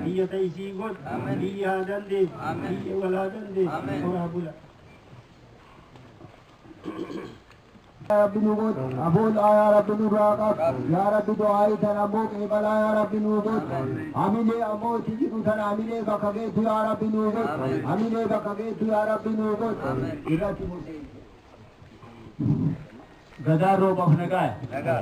Biyya ta isii godhi. Biyya haa dandeessu. Biyya wal haa dandeessu. Horaa bula. Rabbi nu godhi afoon yaa Rabbi nurraa qab yaa Rabbi du'aa'ii tana ammoo qeebalaa yaa Rabbi nu godhi hamilee ammoo itti jiru tana hamilee bakka geettu yaa Rabbi nu godhi hamilee bakka geettu yaa Rabbi nu godhi irratti murteessi. Gadaan roobaaf nagaaya.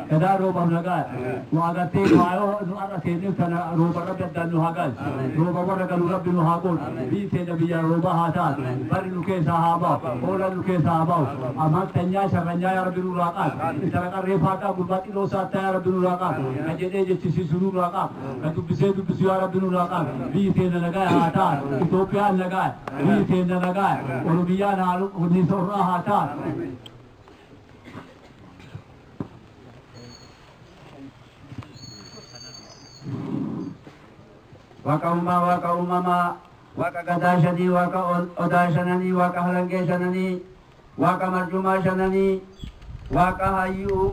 Gadaan roobaaf nagaaya. Nu agartee faayoo nu har'a seennee tana rooba Rabbi addaan nu haa galchu. Rooba warra galu Rabbi nu haa godhu. Biyyi teenya biyya roobaa haa taatu. Barri nu keessaa haa bahu. Hoolaan nu keessaa haa bahu. Amaltanyaa sharranyaa yaa Rabbi nurraa qaadi. Intala qarree faadhaa gurbaa xiloo saattaa yaa Rabbi nurraa qaadi. Kan jedhee jechisiisu nurraa qaadi. Kan dubbisee dubbisu yaa Rabbi nurraa qaadi. Biyyi teenya nagaaya haa taatu. Itoophiyaan nagaaya. Biyyi teenya nagaaya. Oromiyaan haa niisa haa taatu. Waaqa uumaa, Waaqa uumamaa, Waaqa gadaa shanii, Waaqa odaa shananii, Waaqa halangee shananii, Waaqa marjumaa shananii, Waaqa hayyuu,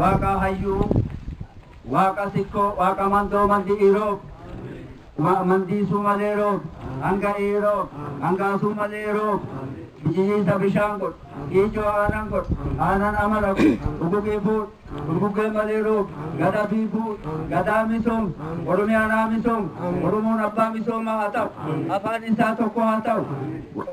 Waaqa hayyuu, Waaqa sikkoo, Waaqa mandoo mandi iroob, mandiisuu malee roob, hanga iroob, hangaasuu malee roob, bijiliisa bishaan godhu, ijoo aanan godhu, aanan amala godhu, dhugugee fuudhu, gurguggee malee roob, gadaa fiifuu, gadaa misoom, Oromiyaan haa misoom, Oromoon abbaa misoomaa haa ta'u, afaan isaa tokko haa ta'u,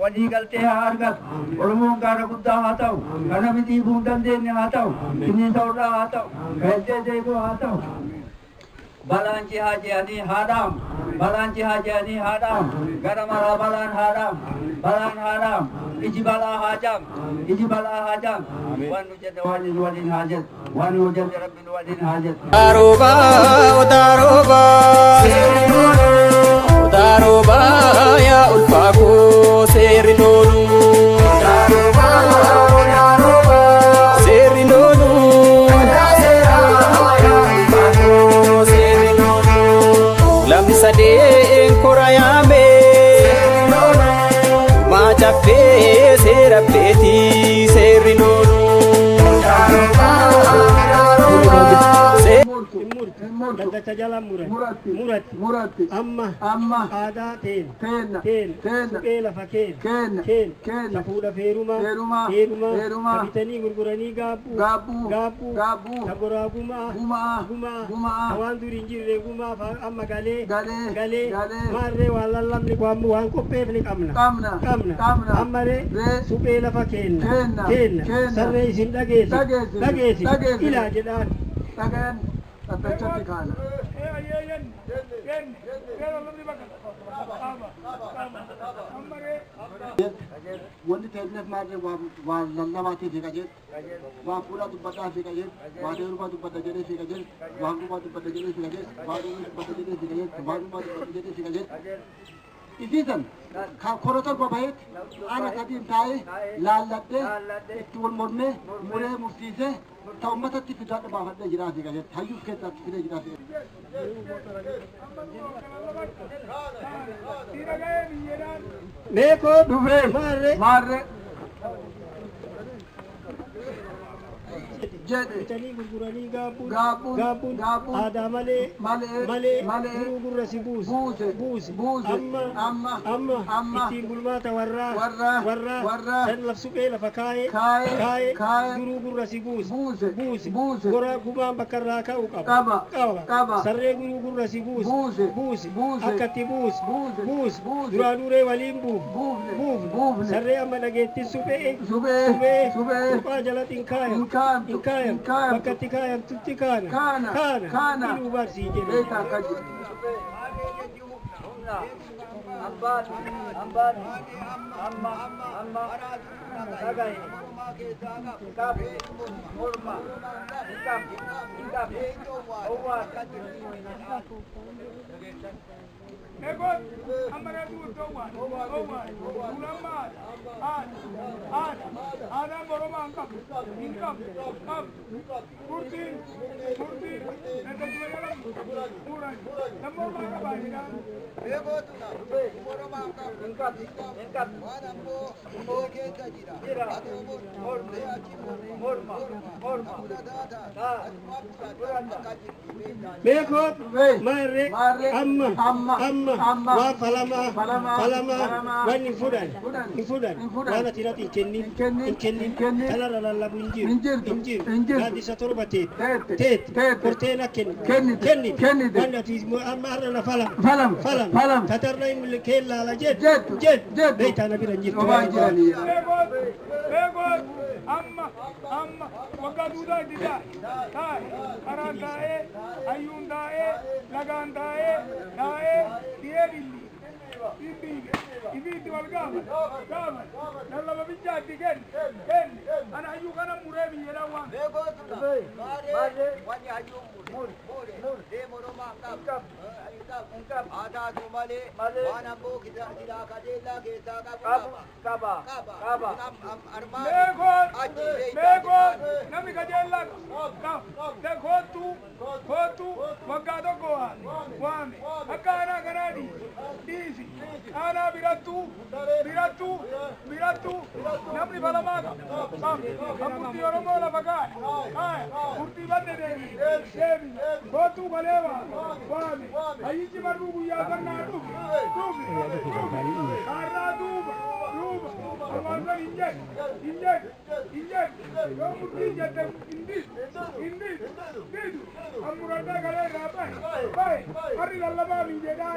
walii galtee haa argatu, Oromoon gaara guddaa haa ta'u, kana mixiifuu hin dandeenye haa ta'u, kinniisa irraa haa ta'u, galtee deeboo haa ta'u. Balaan jihaa je'anii haa dhaamu, balaan jihaa je'anii haa dhaamu, gara maraa balaan haa dhaamu, balaan haa dhaamu, iji balaa haa jaamu, iji balaa haa jaamu, waan nu jenne waan nu waliin haa jedhu, waan nu jenne Rabbi nu waliin haa jedhu. Darooba, darooba, darooba, yaa ulfaakoo seerri loolu. Seerri loolu. Seerri loolu. Lamni sadeen kora yaame. Maa caffee seera beetii seerri loolu. Murti. Daddacha jala muran. Muratti. Muratti. Muratti. Amma. Amma. Aadaa teen. Teenna. Teen. Teenna. Suphee lafa keen. Keenna. Keen. Keenna. Safuudha feerumaa. Feerumaa. Heerumaa. Heerumaa. Ka bitanii gurguranii gaabbuu. Gaabbuu. Gaabbuu. Gaabbuu. Ka goraa gumaa. Gumaa. Gumaa. Gumaa. Ka waan dur hin jirre gumaa amma galee. Galee. Galee. Galee. Maarree waan lallabni waan qopheefni qabna. Qabna. Qabna. Qabna. Amma ree. Ree. Suphee lafa keenna. Keenna. Keenna. Keenna. Sarree isin dhageessi. Dhageessi. Dhageessi. Dhageessi. Ilaa jedhaan. Dhageen dhaddachatti kaana. Wanni teenneef maarree waan lallabaatii fi qajeelti, waan fuudhaa dubbadhaa fi qajeelti, waan heerumaa dubbadha jedhee fi qajeelti, waan gumaa dubbadha jedhee fi qajeelti, waan dhuguu dubbadha jedhee fi qajeelti, waan dhumaa dubbadha jedhee fi qajeelti. Isiisan kan kora torba baheetti ana sadiin taa'ee laalladhee itti wal mormee muree mursiisee ta uummatatti fidaadha baafadhee jiraa fi qajeelti hayyuuf keessatti fidee jiraa fi. Meekoo. Dhufee. Maarree. Maarree. Jedhe. Bitanii gurguranii gaabbuun. Gaabbuun. Gaabbuun. Gaabbuun. Aadaa malee. Malee. Malee. Malee. Duruu gurra si buuse. Buuse. Buuse. Buuse. Amma. Amma. Amma. Amma. Ittiin bulmaata warraa. Warraa. Warraa. Warraa. San laf suphee lafa kaayee. Kaayee. Kaayee. Kaayee. Duruu gurra si buuse. Buuse. Buuse. Buuse. Goraa gumaan bakka irraa ka'u qaba. Qaba. Qaba. Qaba. Sarree guruu gurra si buuse. Buuse. Buuse. Buuse. Akka itti buuse. Buuse. Buuse. Buuse. Duraa duree waliin buuf. Buufne. Buufne. Buufne. Sarree amma dhageettiin suphee. Suphee. Suphee. Suphee. Suphaa jalatti hin kaayan. Hin kaayamtu. Hin kaayan. Hin kaayamtu. Bakka itti kaayamtutti kaana. Kaana. Kaana. Kaana. Iluu barsii jedhe. Beekaa akka jedhe. Ambaan, ambaan, amma, amma, dhagaye, qab, morma, hin qab, hin qab, owwaa. Hin qab, hin qab, jira, morma, morma, morma, taa, Meekoot maarree amma amma waan falamaa falamaa waan hin fudhan hin fudhan waan ati irratti hin kennin hin kennin kanarra lallabu hin jiru hin jiru gaaddisa torba teet teet korteen akka kenni kennite waan ati amma har'a na falam falam tatarra hin keellaala jedhu jedhu beektaa na bira hin jirtu. Meekoot amma amma waggaa duudaa itti taa'e karaan taa'ee hayyuun taa'ee lagaan taa'ee taa'ee dhiyee billi dhibbiige ibiitti wal gaafat gaafat lallaba bichaatti kenni kenni ana hayyuu kana muree biyyedha waan. Wanni hayyuun mure mure deemu Oromaa hin qabu haa malee waan ammoo silaa kajeellaa keessaa qabu qaba qaba qaba. Meekoot meekoot namni kajeellaa qabu koottu koottu waggaa tokko waame waame akka aanaa kanaa dhiisi aanaa birattuu birattuu birattuu namni falamaa qabu qabu kan murtii Oromoo lafa kaaya kaaya murtii badde deebi deebi koottuu galee waame waame hayyichi barruu guyyaa barnaa dhufe dhufe dhufe kaarraa duuba duuba hawaasa hin jedhu hin jedhu hin jedhu yoo murtii jette hin dhiisu hin dhiisu dhiisu kan muraddaa galee irraa bahe bahe harri lallabaa min jedhaa.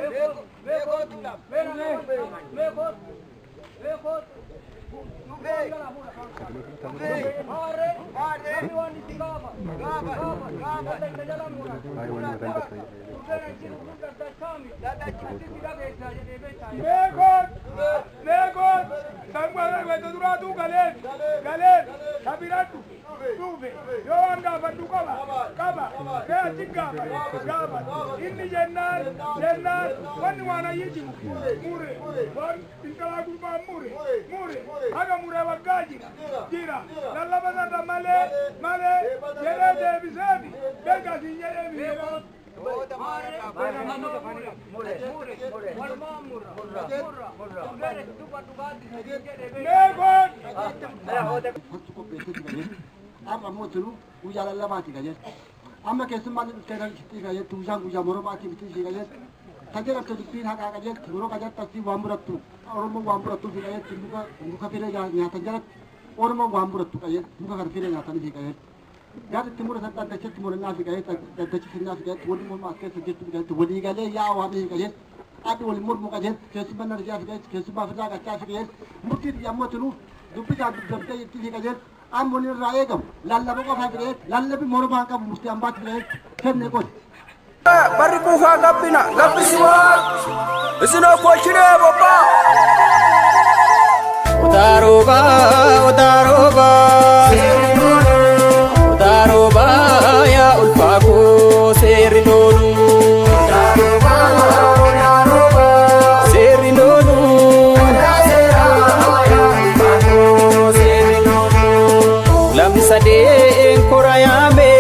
Meekoot meekoot sangoota duraatuu galeen galeen kabiradhu dhufe yoo waan gaafadhu qaba qaba mee achi gaafadhu gaafadhu inni jennaan jennaan wanni waan ayyi jiru mure waan intalaa gurbaan mure mure haga mure waggaa jira jira lallaba sarra malee malee jedhee deebiseefi beekas hin jedhee biyya. Meekoot. Hattu qopheessee Amma ammoo tunu guyyaa lallabaati qajeelti. Amma keessummaan dhuftee sitti qajeelti guyyaan guyyaa moromaatii miti si qajeelti. Tajaajiltu dubbiin haqaa qajeelti yeroo qajeelti asii waan murattu Oromoo waan murattu fi qajeelti muka muka firee nyaatan jalatti Oromoo waan murattu qajeelti muka kana firee nyaatanii fi qajeelti. Gaafa itti muratan dhaddachatti murannaa fi qajeelti dhaddachi finnaa fi qajeelti walii mormaa as keessa jirtu qajeelti walii galee yaa waan fi qajeelti. Addi walii mormuu qajeelti keessummaa narjaa fi qajeelti keessummaa firraa qachaa fi qajeelti murtii ammoo tunuu dubbisaa dubbamtee itti fi qajeelti. Amma waliin irraa eegamu lallaba qofaa fi lallabi mormaan qabu murtii ambaatti fi kenne qoli. Barri kuufaa gabbina gabbisi waan isinoo kolchinee bobbaa. Utaaroba utaaroba utaaroba yaa ulfaakoo seerri loonu. Seerri loonu. Lamni sadeen kora yaame.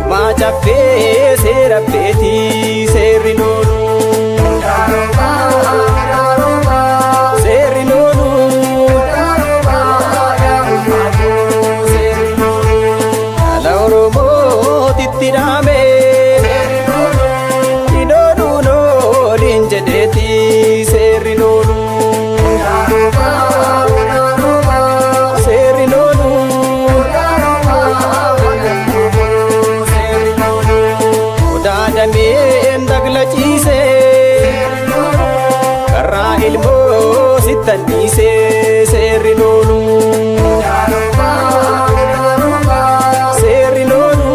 Maacaffee seera beetii seerri loonu. Seerri loonu. Dhala Oromootitti dhaame. Idooduun ooliin jedheeti seerri loonu. Seerri loonu. Odaa dameen dagla ciisee karraa ilmoo sittan dhiisee seerri loonu. Seerri loonu.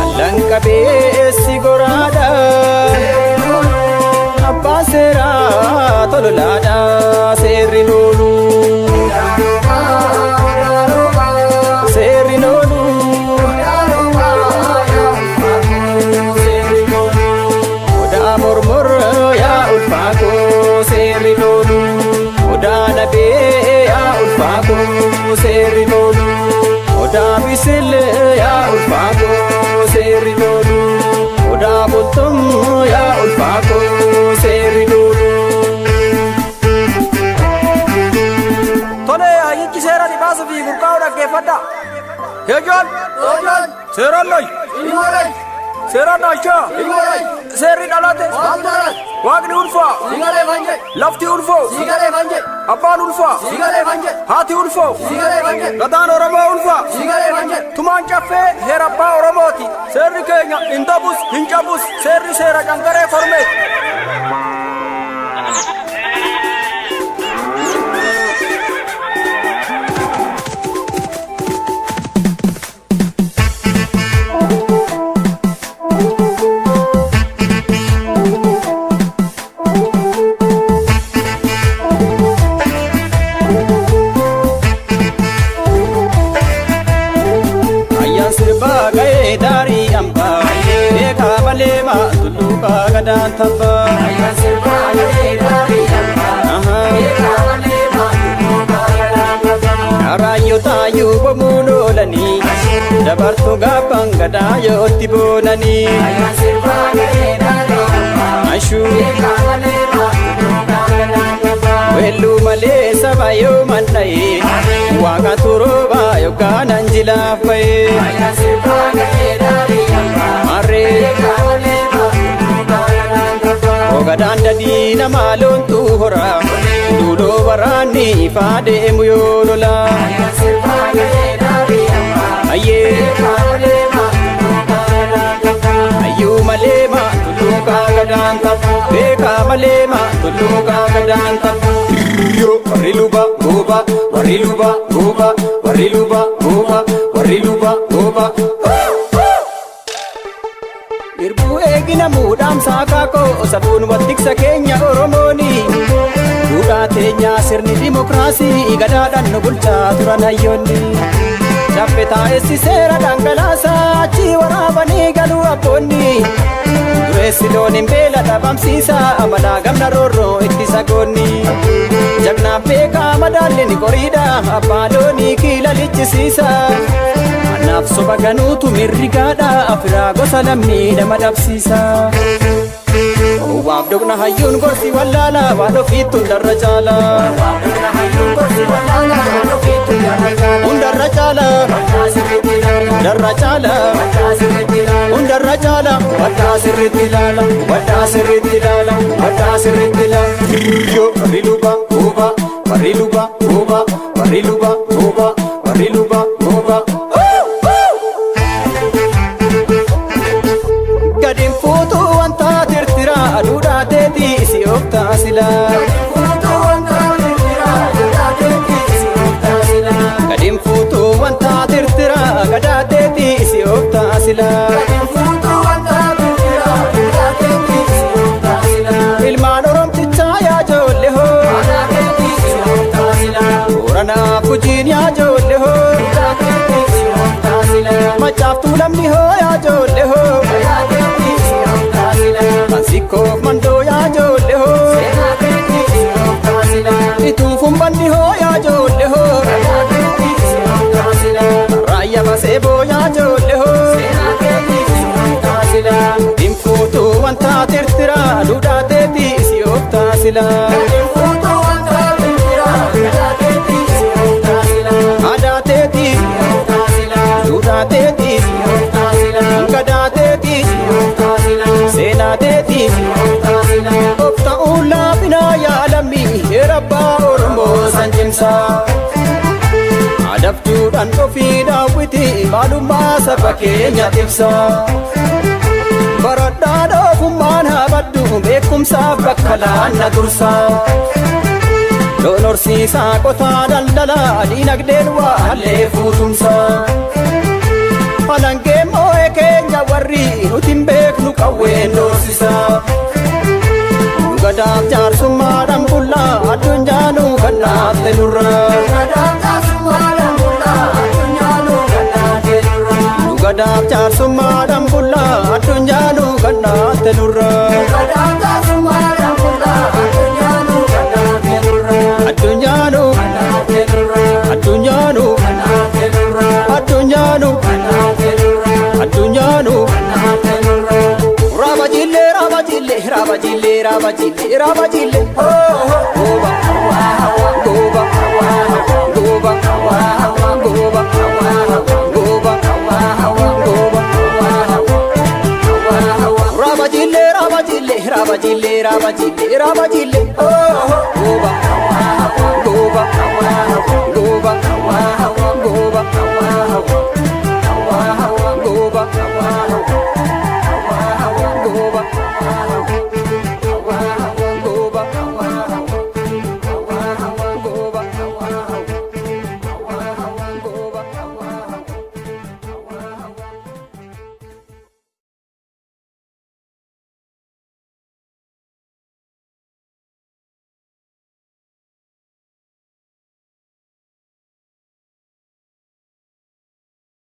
Allan qabeessi goraadha. Abbaan seeraa tololaadha seerri loonu. Seerri loonu. Odaa mormor yaa ulfaakoo seerri loonu. Odaa nabee yaa ulfaakoo seerri loonu. Odaa bisil yaa ulfaakoo seerri loonu. Odaa bultum yaa ulfaakoo seerri loonu. Tole. burqaa'u dhaggeeffadhaa. Heejoon! Seeraan loy! Seeraan dhaalchaa! Seerri dhalate! Waaqni ulfaa! Lafti ulfoo! Abbaan ulfaa! Haati ulfoo! Gadaan Oromoo ulfaa! Tumaan caffee heera abbaa Oromooti. Seerri keenya hin dabus hin cabus. Seerri seera canqaree kormeeti. Ayyaan sirbaa ga'ee daarii hambaa beekaa malee maa tulluuqaa gadaan tabbaa. Ayyaan sirbaa ga'ee daarii hambaa beekaa malee maa tulluuqaa gadaan tabbaa. Karaayyoo taayyuu bomuun oolanii dabartuu gaaffan gadaa yootti boonanii. Ayyaan sirbaa ga'ee daarii hambaa ashuu beekaa malee maa tulluuqaa gadaan tabbaa. Weelluu malee saba yoo mandha'ee waaqa turoobaa yookaan anjilaaf ba'ee. Marree ogadaan dadii namaa loontu hora duuloo waraanni ifaa deemu yoo lola. Ayyee ayyuu malee maa tulluuqaa gadaan tapha beekaa malee maa tulluuqaa gadaan tapha. Warri luba gooba warri luba gooba warri luba gooba warri luba gooba. Irbuu eegina muudhaamsaa kaakoo safuun wattiksa keenya Oromooni. Duudhaa teenyaa sirni dimokiraasii gadaadhaan nu bulchaa turan hayyoonni. Chaappe taa'essi seera dhangalaasaa achii waraabanii galuu abboonni. Dureessi loon hin beela dhabamsiisa amalaa gamna roorroo ittisa goonni. Jagnaaf beekaa madaalli ni qoriidha abbaa loonii kiila lichisiisa. Anaaf soba ganuutu mirrigaadha afiraa gosa lammii nama dhabsiisa. Waaf dhugna hayyuun gorsi wallaala waan ofiittu hundarra caala. Hundarra caala. Hundarra caala. Hundarra caala. Waddaa sirriitti ilaala. Waddaa sirriitti ilaala. Waddaa sirriitti ilaala. Warri luba gooba. Warri luba gooba. Warri luba gooba. Warri luba gooba. Gadin fuutuu wanta tirtira aduudhaa teetii si ooftaa sila. Gadin fuutuu wanta tirtira gadaa teetii si ooftaa sila. Ilmaan Oromtichaa yaa ijoollee hoo. Booranaaf Gujiin yaa ijoollee hoo. Macaaftuu lamni hoo yaa ijoollee hoo. Kansikkoof mandoo yaa ijoollee hoo. Ituuf umbanni hoo yaa ijoollee hoo. Raayyaa baseeboo yaa ijoollee hoo. Dinfuutuu wanta tirtira duudhaa teetii si ooftaa sila. Aadaa teetii duudhaa teetii gadaa teetii seenaa teetii of ta'uun laafinaa yaalammii heera abbaa Oromoo san cimsaa. Adabduudhaan ofii daawwiti maalummaa saba keenya ibsa. Baradhaan ogummaan haa baddu beekumsaaf bakka laanna dursa. Loon horsiisaa qotaa daldalaa diinagdeen waa hallee fuutumsa. Alangee moo'ee keenya warri nuti hin beeknu qawween doorsisa. Nu gadaaf jaarsummaadhaan bullaa addunyaa nu kannaafte nurra. Nu gadaaf jaarsummaadhaan bullaa addunyaa nu kannaafte nurra. Addunyaa nu addunyaa nu addunyaa nu addunyaa nu. Raabajillee raabajillee raabajillee raabajillee raabajillee gooba gooba gooba gooba. Raaba jillee, raaba jillee, raaba jillee, oh, rooba.